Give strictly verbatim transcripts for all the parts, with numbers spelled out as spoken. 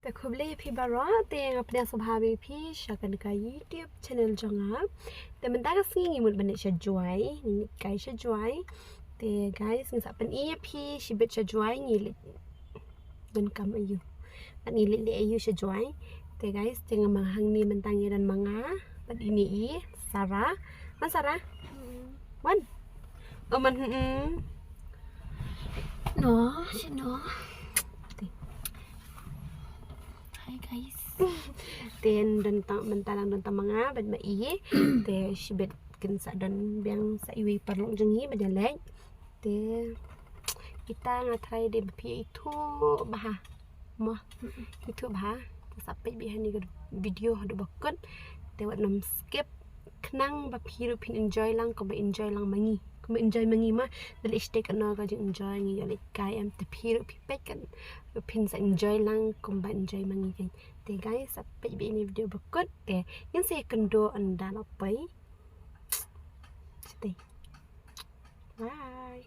Khublei ïa phi baroh, te nga pdiang sngewbha ïa phi sha kane ka YouTube channel jong nga. Te mynta ka sngi ngi mut ban leit sha Jowai, ngi leit kai sha Jowai. Te guys, ngi sa pyni ïa phi shibit sha Jowai, ngi leit donkam aïu. Bad ngi leit leh aïu sha Jowai. Te guys, te nga ma hangne mynta ngi don ma nga bad ine i Sarah. Man Sarah? Wan. Oh, man, mm. No, shano? Te. Hi guys. Te don tang, mynta dang don tang ma nga bad ma i. Te shibit kin sa don biang sa iwei i paralok jong ngi ban ïaleit. Te kita nga try dei ba phi ithuh bha. Mo. Ithuh bha. Te sa peit beit ha kane ka video haduh ba kut. Te wat nym skip. Khnang ba phi ruh phin enjoy lang kumba enjoy lang ma ngi. Kumba enjoy ma ngi ma. Da leit shatei kano ka jingenjoy, ngi ïaleit kai em, te phi ruh phi peit kan ruh phin sa enjoy lang kumba enjoy ma ngi kan. Te guys, sa peit beit ïa kane ka video ba kut. Te ngin sa ïakynduh ynda la poi. Shatei. Bye.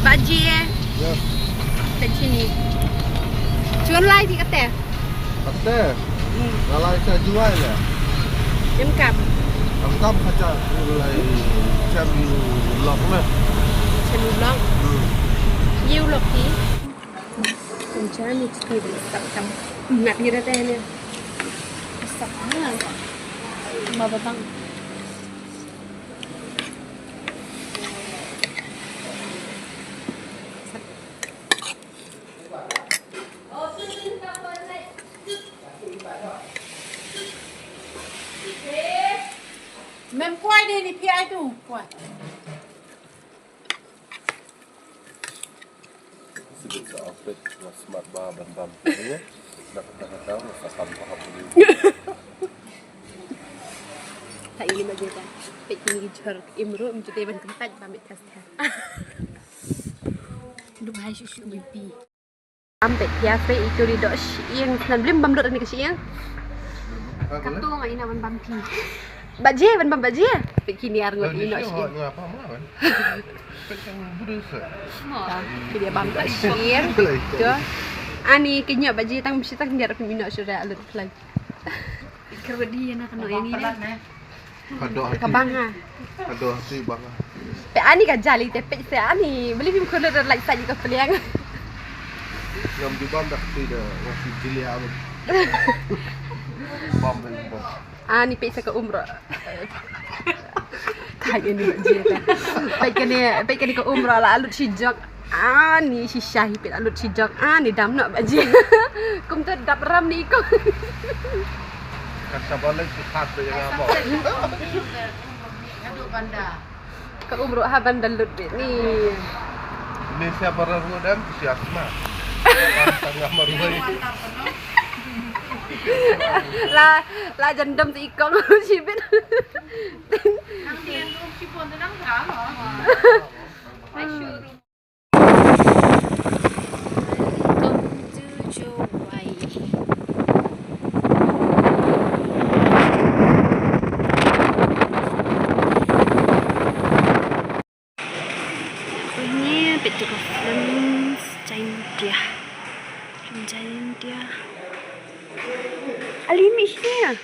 Baji eh. Yes. Te chini. Chun lai di kate. Kate. Hmm. Nga lai sha Jowai le. Em kam. Em kam kata lai chem u lok le. Chem u lok. Hmm. Ïa u lok ki. Kum cha ni chiki di sak kam. Ngat gira te ne. Sak na. Ma batang. Mem kwai de ni pi ai tu kwai. Sibit sa outfit nga smat bha ban bam pule. Dak dak dak nga sa kam pa pule. Ta ini ma jeta. Pek ini jor imru mjete ban kempat ba mit kas ta. Dum hai shu shu mimpi. Am pek pia pek itu di dok syieng snan blim bam dot ni ke syieng. Katu nga ina ban bam pi. Baje ban bam baje. Pek kini ar ngot ino syieng. Ngapa ma ban? Pek yang berus. Mo. Kini bam dot syieng. Jo. Ani kinyok baje tang bisi tang dia rapi minok sudah alut plan. Iker wedi na kano ini ni. Kado hati. Ka banga. Kado hati banga. Pe ani ka jali te pe se ani. Beli bim khulur like sa ka peliang. Ngam di bam dak ti da ngam si jili amu. Bam bam bam. Ani pe se ka umro. Thai ini ba je ta. Pe kene pe kene ka umro la alut si jok. Ani shisha hi pet alut si jok. Ani dam nok ba je. Kum tu dap ram ni ko. Kata balik si khat tu yang apa? Ka umro ha ban da lut bit ni. Ni siapa ram ngudam siapa ma? Tengah marwai. La la jandam tu ikong si bit. Nang tian tu si pon tu nang ram. Welcome to Jowai. Ini betul film Jaintia. Film Jaintia. Ali Mishia.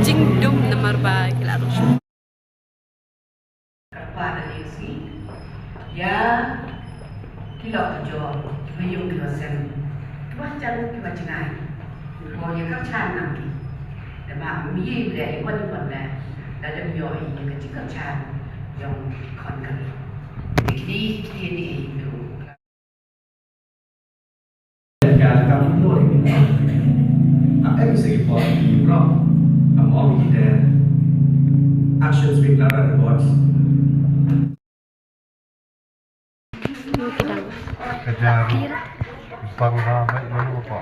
Jingdum namar ba ki la ruh. Kyrpad ïa ki sngi ïa ki lok ki jor, ki ba ïung ki ba sem, ki ba jan ki ba jngai. Ko ïa ka chan nang ki. Da ba mi ïa ïa wan wan da da dem ïoh ïa ka jingkyrchan jong ki khon ka. Ki kini ki ni. Action speak louder than words. Ka jar bang ba ba mano ko.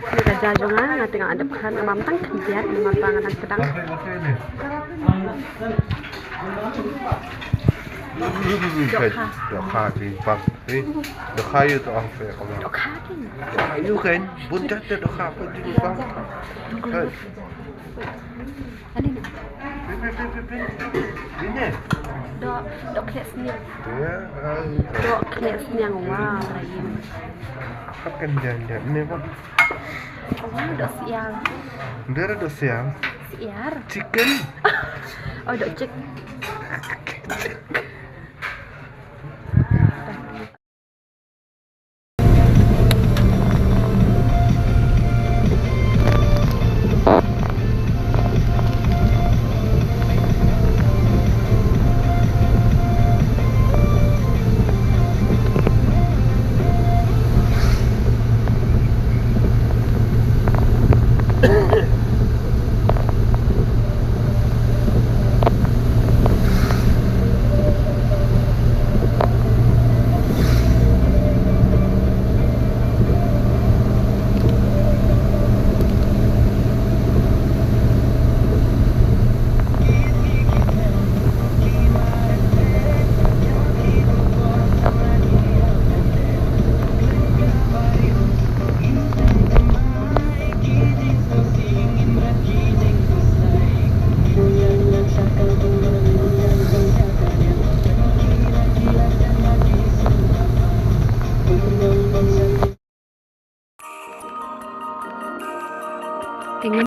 Ka jar jong nga nga tengah adep khan nga mam tang khyndiat namar ba nga dang tedang. Dohkha. Dohkha, jingpang. Eh, dohkha ïa u to ong phi, ka ma. Dohkha kan. Dohkha ïa u kan. Bun jait te dohkha phi, jingpang. Kan. Ani na. Phi, phi, phi, phi, phi. Ini. Doh, doh khleh sniang. Ya, ah, doh khleh sniang, wah, lain. Kan jan jan ni, bang. Wah, doh siar. Dia doh siar. Siar. Chicken. Oh, doh chick.